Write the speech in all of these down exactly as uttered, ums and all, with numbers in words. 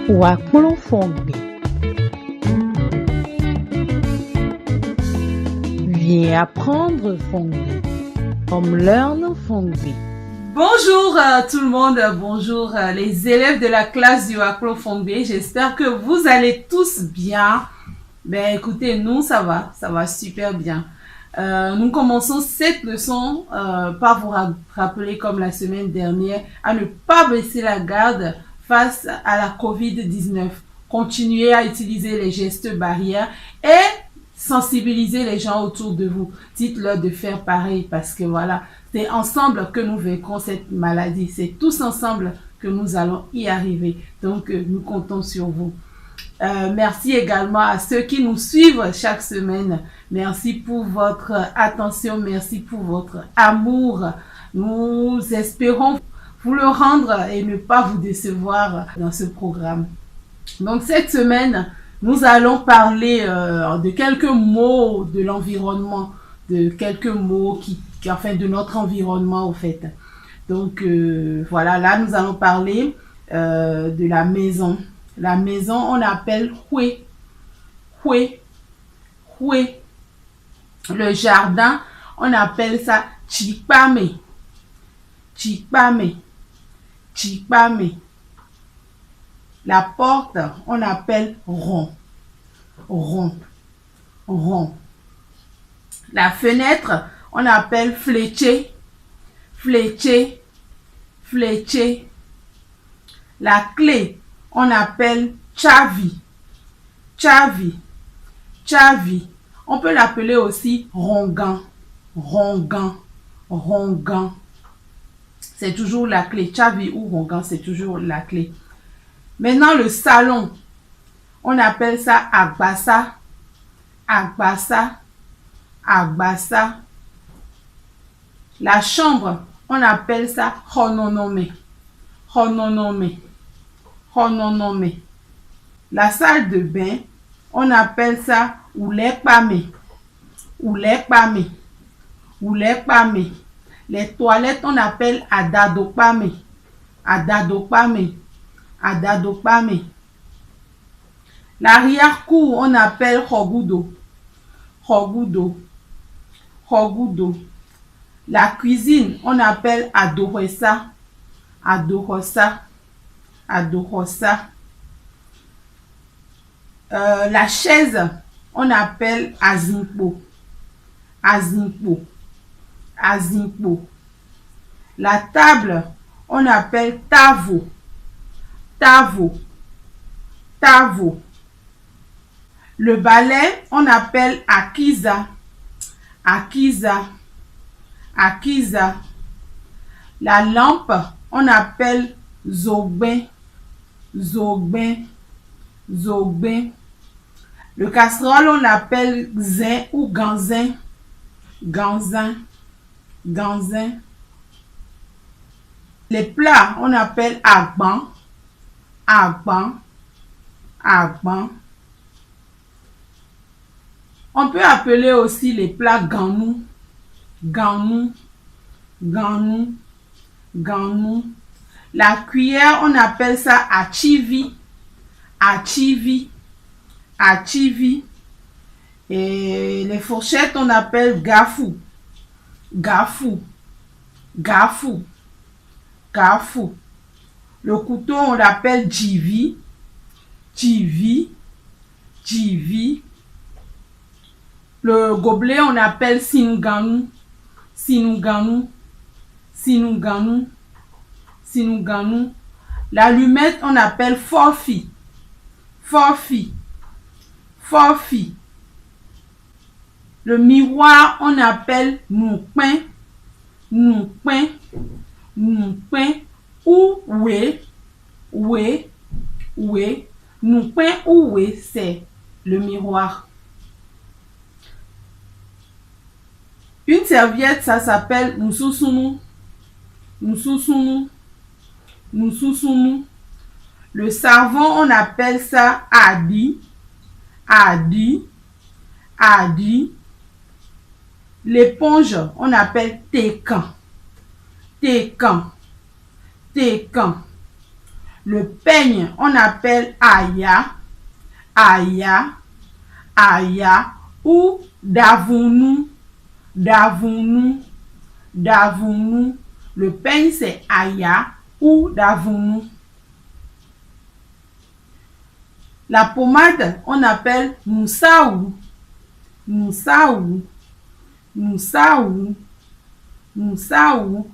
Wá kplɔ́n fɔngbe. Viens apprendre fɔngbe. Come learn fɔngbe. Bonjour, euh, tout le monde, bonjour, euh, les élèves de la classe du Aklo Fongbe. J'espère que vous allez tous bien. Ben écoutez, nous ça va, ça va super bien. Euh, nous commençons cette leçon euh, par vous ra- rappeler, comme la semaine dernière, à ne pas baisser la garde face à la covid dix-neuf. Continuez à utiliser les gestes barrières et sensibiliser les gens autour de vous. Dites-leur de faire pareil parce que voilà, c'est ensemble que nous vaincrons cette maladie. C'est tous ensemble que nous allons y arriver. Donc, euh, nous comptons sur vous. Euh, merci également à ceux qui nous suivent chaque semaine. Merci pour votre attention, merci pour votre amour. Nous espérons vous le rendre et ne pas vous décevoir dans ce programme. Donc cette semaine, nous allons parler euh, de quelques mots de l'environnement, de quelques mots qui, qui- enfin de notre environnement au fait. Donc euh, voilà, là nous allons parler euh, de la maison. La maison, on appelle hue, hue, hue. Le jardin, on appelle ça chipame, chipame, chipame. La porte, on appelle rond, rond, rond. La fenêtre, on appelle fléché, fléché, fléché. La clé, on appelle chavi, chavi, chavi. On peut l'appeler aussi rongan, rongan, rongan. C'est toujours la clé. Chavi ou rongan, c'est toujours la clé. Maintenant, le salon, on appelle ça agbasa, agbasa, agbasa. La chambre, on appelle ça hononomé, hononomé, hononomé. La salle de bain, on appelle ça oulekpamé, oulekpamé, oulekpamé. Les toilettes, on appelle adadokpamé, adadokpamé, adadokpamé. L'arrière-cour, on appelle hogudo, hogudo, hogudo. La cuisine, on appelle adohosa, adohosa, adohosa. Euh, la chaise, on appelle azinkpo, azinkpo, azinkpo. La table, on appelle tavo, tavo, tavo. Le balai, on appelle akiza, akiza, akiza. La lampe, on appelle zogbin, zogbin, zogbin. Le casserole, on appelle zin ou ganzin, ganzin, ganzin. Les plats, on appelle agban, agban, agban. On peut appeler aussi les plats ganou, ganou, ganou, ganou. La cuillère, on appelle ça achivi, achivi, achivi. Et les fourchettes, on appelle gafou, gafou, gafou, gafou. Le couteau, on l'appelle djivi, djivi, djivi. Le gobelet, on appelle sinouganou, sinouganou, sinouganou, sinouganou. L'allumette, on appelle forfi, forfi, forfi. Le miroir, on appelle nukpin, nukpin, nukpin ou wé, wé, wé. Nukpin ou wé, c'est le miroir. Une serviette, ça s'appelle mususunu, mususunu, mususunu. Le savon, on appelle ça adi, adi, adi. L'éponge, on appelle tekan, tekan, tekan. Le peigne, on appelle aya, aya, aya ou davunu, davunu, davunu. Le peigne, c'est aya ou davunu. La pommade, on appelle musawu, musawu, musawu, musawu.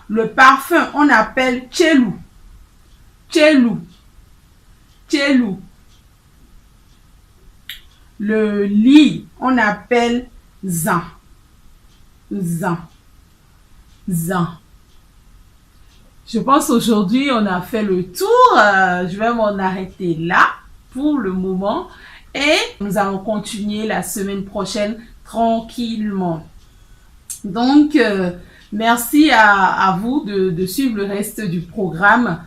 Le parfum, on appelle tchelu, tchelu, tchelu. Le lit, on appelle zan, zan, zan. Je pense aujourd'hui on a fait le tour. Euh, je vais m'en arrêter là pour le moment et nous allons continuer la semaine prochaine tranquillement. Donc, euh, merci à, à vous de, de suivre le reste du programme.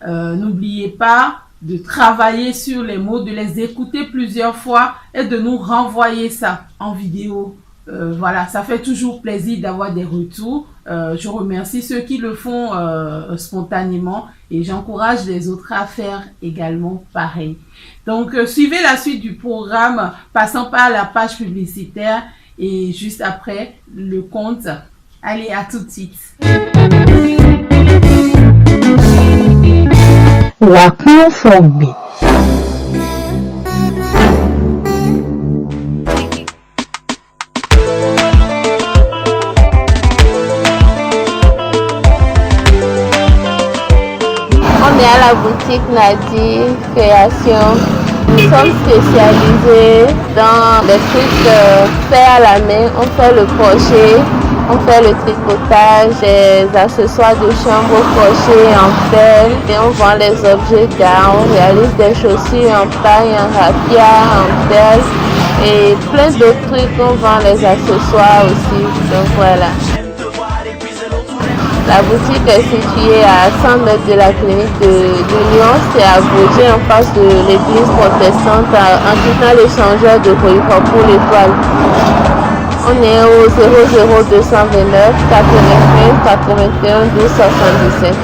Euh, n'oubliez pas de travailler sur les mots, de les écouter plusieurs fois et de nous renvoyer ça en vidéo. Euh, voilà, ça fait toujours plaisir d'avoir des retours. Euh, je remercie ceux qui le font euh, spontanément et j'encourage les autres à faire également pareil. Donc, euh, suivez la suite du programme, passant par la page publicitaire et juste après le compte. Allez, à tout de suite. Wà kpɔ́n fɔ gbè. On est à la boutique Nadi Création. Nous sommes spécialisés dans les trucs euh, faits à la main. On fait le crochet, on fait le tricotage, les accessoires de chambre au crochet en perles et on vend les objets d'art. On réalise des chaussures en paille, en raffia, en perles et plein d'autres trucs. On vend les accessoires aussi. Donc voilà. La boutique est située à cent mètres de la clinique de l'Union, c'est à Gautier en face de l'église protestante, en quittant l'échangeur de Royfort pour l'étoile. On est au zéro zéro deux cent vingt-neuf quatre-vingt-quinze quatre-vingt-un douze soixante-dix-sept.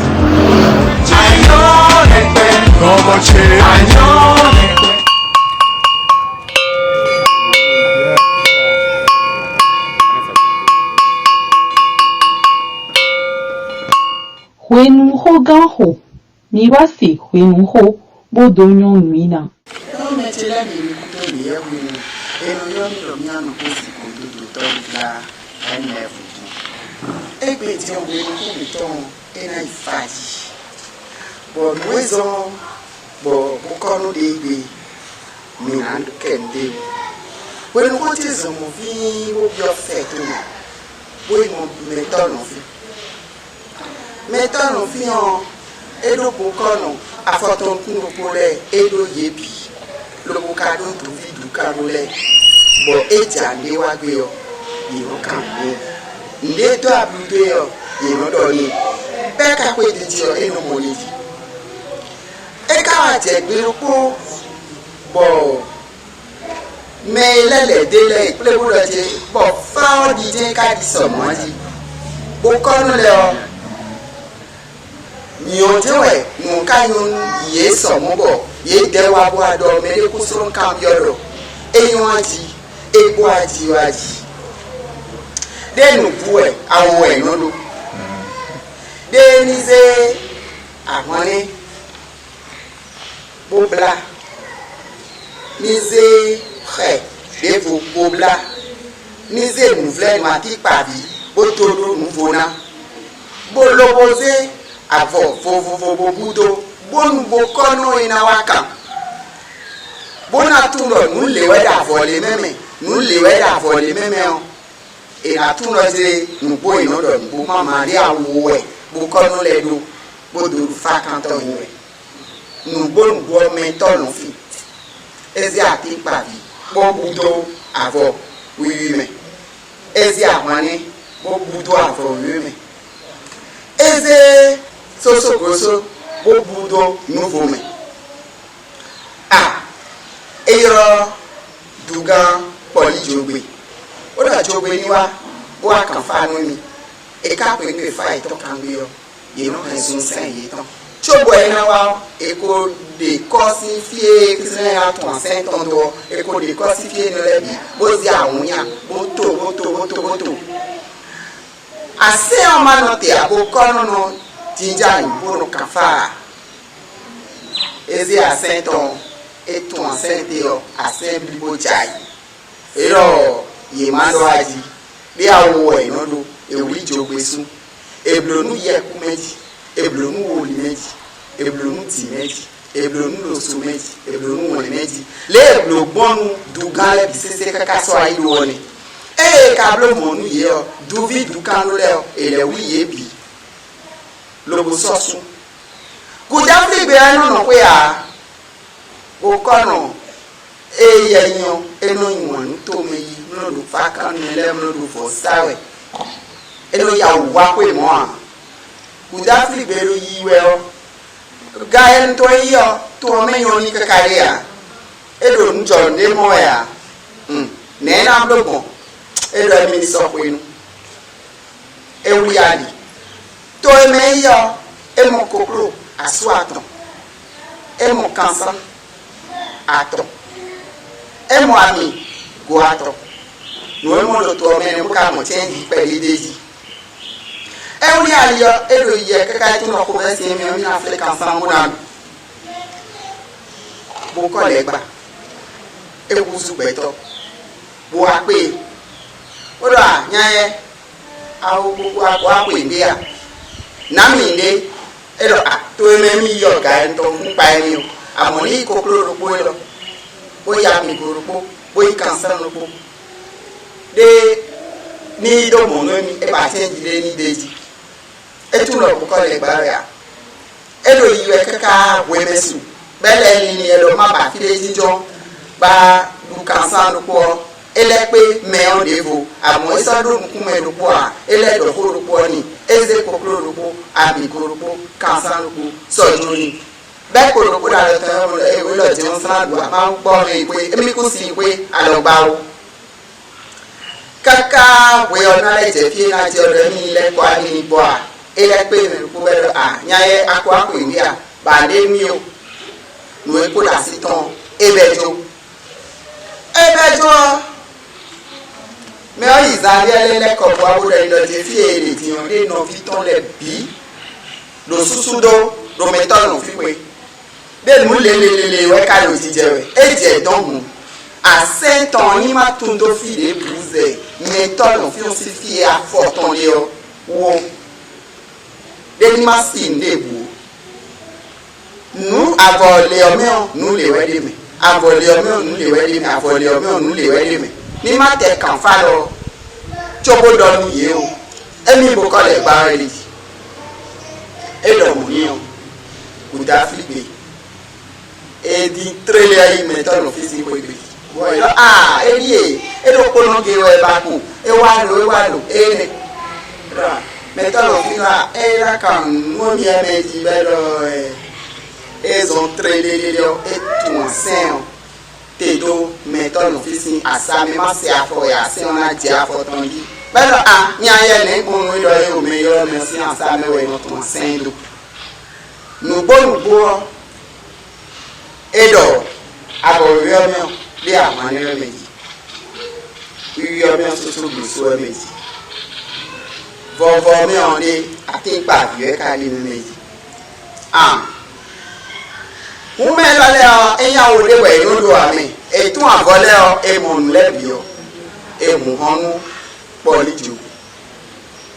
Hwenuxó gán xo, mi wá se hwenuxó bó dó nyɔ́ nǔ i ná. Énɛ́ mɛ ce lɛ́ɛ bǐ ní kúdó nǔyɛ́ hwenu e nɔ ylɔ́ mì ɖɔ mì ná nɔ kó sin kɔn dó dotɔ́ gbá ɛnɛ́ vɔ̌ tɔn. Égbé din ɔ́, hwenuxó mǐtɔn ɔ́, é ná yi fá jí. Bɔ nǔ e zɔ́n bɔ kúkɔ́nú ɖe gbe mǐ ná kɛ nǔ ɖe wú. Hwenuxó ce zɔn mɔ̌ fín bó byɔ́ fɛ́ tomɛ, bó yi mɔ mɛtɔ́ nɔví. Mɛtɔ́ nɔví ɔ́, é ɖó kúkɔ́nú afɔtɔn nukún ɖokpó lɛ́ɛ, é ɖó yě bǐ, lobo ka ɖó dǒví dǔkanú lɛ́ɛ, bɔ é ja nǔɖé wá gbé ɔ́, yě nɔ kan nǔ n'i. Nǔɖé dó ablu dó e ɔ́, yě nɔ ɖɔ n'i. Bɛ́ ka xwedó e jí ɔ́, é nɔ mɔ n'i jí. É ka wá jɛ gbe ɖokpó bɔ mɛ e lɛ́ lɛ̌ dó e lɛ́ɛ yi kplé bó ɖɔ jí, bɔ fá ɔ́ ɖi jɛ́n é ka ɖi sɔ mɔ̌ jí, bó kɔ́ nú lɛ́ ɔ́, nyɔ̌ jɛ́n wɛ nǔ ɔ́ ka nyɔ́ nú yě sɔ mɔ̌ bɔ yě dɛ wá bó wá ɖɔ mɛɖé kún slɔ́n kanbyɔ́ ɖɔ é nyɔ́ a jí, é kpó a jí ɔ́ a jí. Ɖé nǔbú wɛ, awo wɛ è nɔ ɖó. Ɖé ní zé ahwan nɛ́ bó blá, ní zé xɛ ɖěvo bó blá, ní zé nǔvlɛ́nu atínkpavǐ bó dó ɖó nǔvo ná, bó lobo zé avɔ vovovo bó búdó, bónú bó kɔ́ nú é ná wá kan, bó ná tunwun ɖɔ nǔ lě wɛ ɖo avɔ lě mɛ mɛ, nǔ lě wɛ ɖo avɔ lě mɛ mɛ ɔ́, è nǎ tunwun ɖɔ zé nǔgbó e nɔ ɖɔ nǔgbó má Malia wo wɛ, bó kɔ́ nɔ lɛ́ ɖó, bó dó ɖu fá kántɔ́ nyi wɛ. Nǔgbó nǔgbó ɔ́ mɛ tɔ́ nɔ fin. É zé atínkpavǐ, bó búdó avɔ wiwi mɛ. É zé ahwannɛ́, bó búdó avɔ wěwé mɛ. É zé sósóglosó, bó búdó nǔvo mɛ. A, é ylɔ́ dugán Pɔlíi jogbe, bó ɖɔ jogbe ní wá, bó wá kan fá nú mì. È ká xweyǐgbe fá yětɔn kangbé ɔ́, yě nɔ hɛn zunzán yětɔn, có Bɔ é ná wá ɔ́, è ko ɖe kɔ́ sín fí e Klísu ná tun asɛn tɔn dó ɔ́, è ko ɖe kɔ́ sín fí énɛ́ lɛ́ɛ bǐ, bó zé awǐnnya, bó to, bó to, bó to, bó to. Asɛn ɔ́ ma nɔ te ǎ, bó kɔ́ nɔ nɔ jínjá ayǐ bó nɔ kan fá ǎ. É zé asɛn tɔn, é tun asɛn te ɔ́, asɛn blibo jɛ ayǐ. Élɔ́ ɔ́, yě má ɖɔ ají, ɖé awo wɛ è nɔ ɖó, è wlí jogbe sú, è blǒ nú yɛkú mɛ jí, è blǒ nú woli mɛ jí, è blǒ nú dǐ mɛ jí, è blǒ nú ɖoso mɛ jí, è blǒ nú wɛn mɛ jí. Lě e è blǒ gbɔn nú dugán lɛ́ɛ bǐ sésé káká sɔ́ ayi ɖó ɔ́ nɛ́. Ée è ka bló mɔ̌ nú yě ɔ́, duví dukánɖó lɛ́ɛ ɔ́, è lɛ̌ wlí yě bǐ, lobo sɔ́ sú. Gǔdáflígbe ɔ́ nɔ nɔ xwé ǎ, bó kɔ́ nɔ ée yɛ nyi ɔ́, é nɔ nyi wǎn nú tomɛ yi, nɔ ɖo fákán nú mɛ lɛ́ɛ, nɔ ɖo vɔ̌ sa wɛ. É nɔ ya wǔ wá xwé mɔ̌ ǎ. Gǔdáflígbe e ɖo yiyi wɛ ɔ́, ga e un tɔn yi ɔ́, to ɔ́ mɛ nyɔ́ n'i káká ɖé ǎ. É ɖo nǔ jɔ nǔɖé mɔ wɛ ǎ. Nɛ̌ é ná bló gbɔn? É ɖɔ émí ní sɔ́ xwenu. É wlí ali. To e mɛ é yi ɔ́, é mɔ kokló asú atɔn, é mɔ kansán atɔn, é mɔ ami go atɔn. Nǔ e mɔ ɖo to ɔ́ mɛ nɛ́ bó ka mɔ cɛ́nji kpɛɖé ɖ'é jí. É wlí ali ɔ́, é ɖo yiyi wɛ káká é tunwun ɖɔ xovɛ́ sin émí ɔ́, mí ná flé kansán bó ná ɖu. Bó kɔ lɛ̌ gba, é húzú gbɛtɔ́, bó wá kpé e, bó ɖɔ: "A, nyanya, awo gbogbo akɔ wá xweyǐgbe a? Nǎ mì ɖé." É ɖɔ: "A, to e mɛ mì yi ɔ́, ga e un tɔn kún kpa émí ó. Amɔ̌ ní yi kokló ɖokpó élɔ́, bó yi amigo ɖokpó, bó yi kansán ɖokpó. Ɖé ní yi dó mɔ̌ nú émí, é ba cɛ́nji ɖé ní ɖ'é jí." É tunwun ɖɔ bǔkɔ́ lɛ́ gbá wɛ ǎ. É ɖo yi wɛ káká hwemɛ su, bɔ é lɛ́ linlin wɛ ɖɔ má ba fí ɖé jínjɔ́n, bá ɖu kansán ɖokpó ɔ́, é lɛ́ kpé mɛ ɔ́ ɖěvo, amɔ̌ é sɔ́ ɖó nukúnmɛ ɖokpó ǎ. É lɛ́ ɖɔ xó ɖokpó ɔ́ n'i, é zé kokló ɖokpó, amigo ɖokpó, kansán ɖokpó, sɔ́ jló n'i. Bɛ́ kpo ɖokpó ɖo alɔ tɔn ɔ́, é wlí ɖɔ din ɔ́ slán ɖu Mawu kpɔ́ mɛ yi xwé, émí kún sin xwé alɔgbá ó. Káká hwe ɔ́ ná lɛ́ jɛ fí e ná jɛ ɔ́ ɖɔ émí ní lɛ́ kɔ ami ní gbɔ a? É lɛ́ kpé mɛ ɖokpó bɔ é ɖɔ: "A, nya e a ko wá xweyǐgbe a? Ba ɖě nú mì ó." Nǔ e kpo ɖo así tɔn ɔ́, é bɛ́ jó. É bɛ́ jó ɔ́, mɛ ɔ́ yi Izlayɛ́li lɛ́ɛ kɔ bó wá bó ɖɔ nyi ɖɔ jɛ fí e è ɖe din ɔ́ ɖe nɔví tɔn lɛ́ɛ bǐ ɖo súsú dó ɖo mɛtɔ́ nɔ fí xwe. Ɖé nǔ lělelele wɛ ka ɖo jijɛ wɛ. É jɛ dɔn hǔn. Asɛ́n tɔn ní ma tún dó fí ɖěbǔ zɛ mɛtɔ́ nɔ fí ɔ́ sín fí e afɔ tɔn ɖe ɔ́ wú ó. Ɖé ní ma sí nǔɖébǔ ó. Nǔ avɔ lě ɔ́ mɛ ɔ́, nǔ lě wɛ ɖ'é mɛ. Avɔ lě ɔ́ mɛ ɔ́, nǔ lě wɛ ɖ'é mɛ. Avɔ lě ɔ́ mɛ ɔ́, nǔ lě wɛ ɖ'é mɛ. Ní ma tɛ kǎnfá lɔ cóbó ɖɔ nú yě ó. Émí bo kɔ lɛ gbá wɛ ɖi. É ɖɔ mɔ̌ n'i ɔ́, gǔdo aflígbe. É dín tlélé yi mɛtɔ́ nɔ fí sín xwé gbe. Bɔ é ɖɔ: "Aa, é ɖíe, é ɖokpónɔ ge wɛ ba kpo, é wá lo, é wá lo, énɛ́." Mɛtɔ́ nɔ fí wá, é ná kan nǔ ɔ́ myɛ mɛ jí bɔ é ɖɔ ɛ, é zɔn tlélé ɔ́, é tunwun sɛ́n ɔ́ te dó mɛtɔ́ nɔ fí sín asá mɛ má se afɔ wɛ asɛ́n ɔ́ ná jɛ afɔ tɔn jí. Bɔ é ɖɔ: "A, nya yɛ nɛ̌ gbɔn nú é ɖɔ é ɖo mɛ ylɔ́ mɛ sín asá mɛ wɛ è nɔ tunwun sɛ́n dó?" Nǔgbó nǔgbó ɔ́, é ɖɔ avɔ wěwé ɔ́ mɛ ɔ́, ɖé ahwan nɛ́ wɛ mɛ jí. Wiwi ɔ́ mɛ ɔ́, soso ɖo so wɛ mɛ jí. Vɔvɔ ɔ́ mɛ ɔ́, ɖé atínkpa avǐ wɛ ka ɖi nú mɛ jí. An! Hǔn mɛ élɔ́ lɛ́ɛ ɔ́, é nyí awo ɖé wɛ è nɔ ɖó ǎ mɛ. È tún avɔ lɛ́ɛ ɔ́, è mɔ nǔ lɛ́ɛ bǐ ɔ́, è hun hɔn nú kpɔlíjo,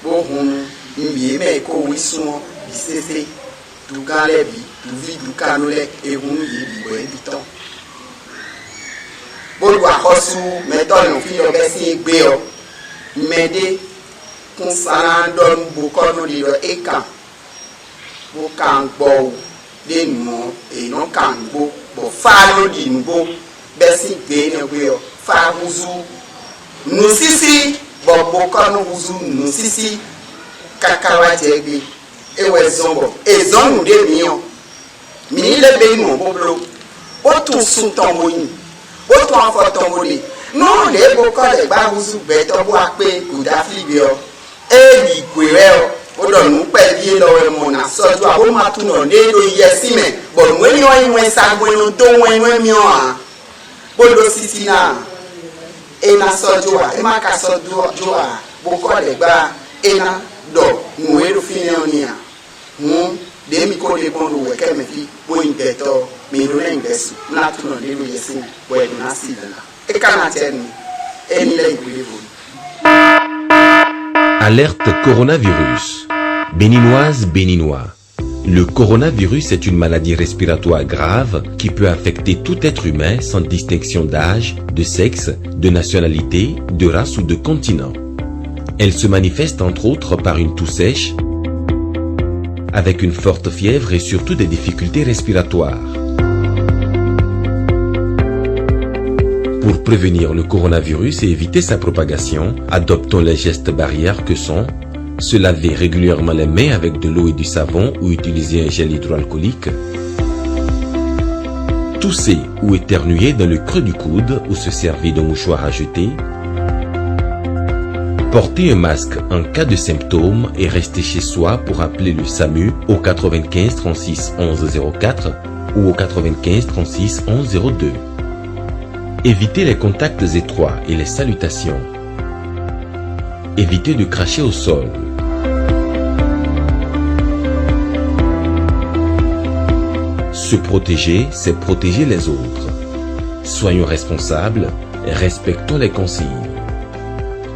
bó hun nǔ bǐ e mɛ è ko wlí sún ɔ́ bǐ sésé. Dugán lɛ́ɛ bǐ, dǔví dukánú lɛ́ɛ, è hun nú yě bǐ bɔ yě bǐ tɔ́n. Bó ɖu axɔ́sú mɛtɔ́ nɔ fí ɔ́ bɛ́ sín égbé ɔ́, mɛɖé kún sán ná ɖɔ nú bokɔ́nɔ ɖé ɖɔ é kan, bó kan gbɔwu ɖé nǔ ɔ́, è nɔ kan nǔgbó, bɔ fá nɔ ɖi nǔgbó, bɛ́ sín gbe énɛ́ hwe ɔ́, fá húzú nǔsísí, bɔ bokɔ́nɔ húzú nǔsísí káká wá jɛ égbé. É wɛ zɔ́n bɔ è zɔ́n nǔɖé mǐ ɔ́, mǐ ní lɛ́ bɛ́ yi mɔ̌ bó bló, bó tunwun sun tɔn bó nyi, bó tunwun afɔ tɔn bó ɖe. Nú lě e bokɔ́ lɛ̌ gbá húzú gbɛtɔ́ bó wá kpé gǔdo aflígbe ɔ́, é ɖi gwě wɛ ɔ́, Bó ɖɔ nǔ kpɛví élɔ́ wɛ mɔ ná sɔ́ jó ǎ, bó ma tunwun ɖɔ nǔ e ɖo yɛ sín mɛ, bɔ nǔ énɛ́ ɔ́ nyí wɛnsagun e nɔ dó wɛn nú émí ɔ́ ǎ, bó ɖó sísí ná ǎ. É ná sɔ́ jó ǎ, é ma ka sɔ́ jó ǎ, bó kɔ ɖɛ̌ gbá ǎ, é ná ɖɔ nǔ e ɖo fínɛ́ ɔ́ n'i ǎ. Hǔn, ɖě mi ko ɖe gbɔn ɖo wɛ̌kɛ́ mɛ fí, bó nyí gbɛtɔ́ ɔ́, mi ɖó ná nyí gbɛ̌su, bó ná tunwun ɖɔ nǔ e ɖo yɛ sín mɛ, bɔ è ɖǒ ná sí vɛ̌ ná. É ka ná acɛ nú mi, éní lɛ́ɛ nyí hweɖěvo. Alerte coronavirus. Béninoise, Béninois. Le coronavirus est une maladie respiratoire grave qui peut affecter tout être humain sans distinction d'âge, de sexe, de nationalité, de race ou de continent. Elle se manifeste entre autres par une toux sèche, avec une forte fièvre et surtout des difficultés respiratoires. Pour prévenir le coronavirus et éviter sa propagation, adoptons les gestes barrières que sont se laver régulièrement les mains avec de l'eau et du savon ou utiliser un gel hydroalcoolique, tousser ou éternuer dans le creux du coude ou se servir d'un mouchoir à jeter, porter un masque en cas de symptômes et rester chez soi pour appeler le samu au quatre-vingt-quinze trente-six onze zéro quatre ou au quatre-vingt-quinze trente-six onze zéro deux. Éviter les contacts étroits et les salutations. Éviter de cracher au sol. Se protéger, c'est protéger les autres. Soyons responsables, respectons les consignes.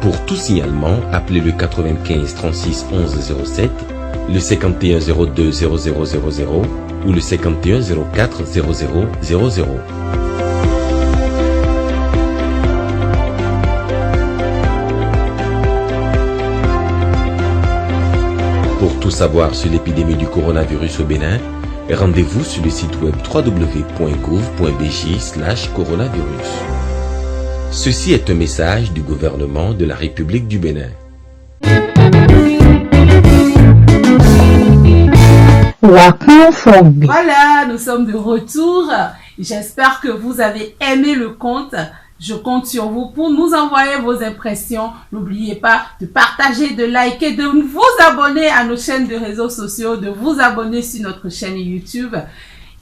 Pour tout signalement, appelez le quatre-vingt-quinze trente-six onze zéro sept, le cinquante et un zéro deux zéro zéro zéro zéro ou le cinquante et un zéro quatre zéro zéro zéro zéro. Pour tout savoir sur l'épidémie du coronavirus au Bénin, rendez-vous sur le site web trois w point gouv point b j slash coronavirus. Ceci est un message du gouvernement de la République du Bénin. Wà kpɔ́n fɔ gbè. Voilà, nous sommes de retour. J'espère que vous avez aimé le conte. Je compte sur vous pour nous envoyer vos impressions. N'oubliez pas de partager, de liker, de vous abonner à nos chaînes de réseaux sociaux, de vous abonner sur notre chaîne YouTube.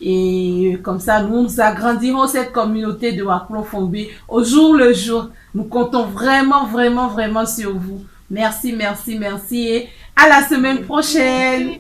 Et comme ça, nous, nous agrandirons cette communauté de Wakplofongbé au jour le jour. Nous comptons vraiment, vraiment, vraiment sur vous. Merci, merci, merci et à la semaine prochaine.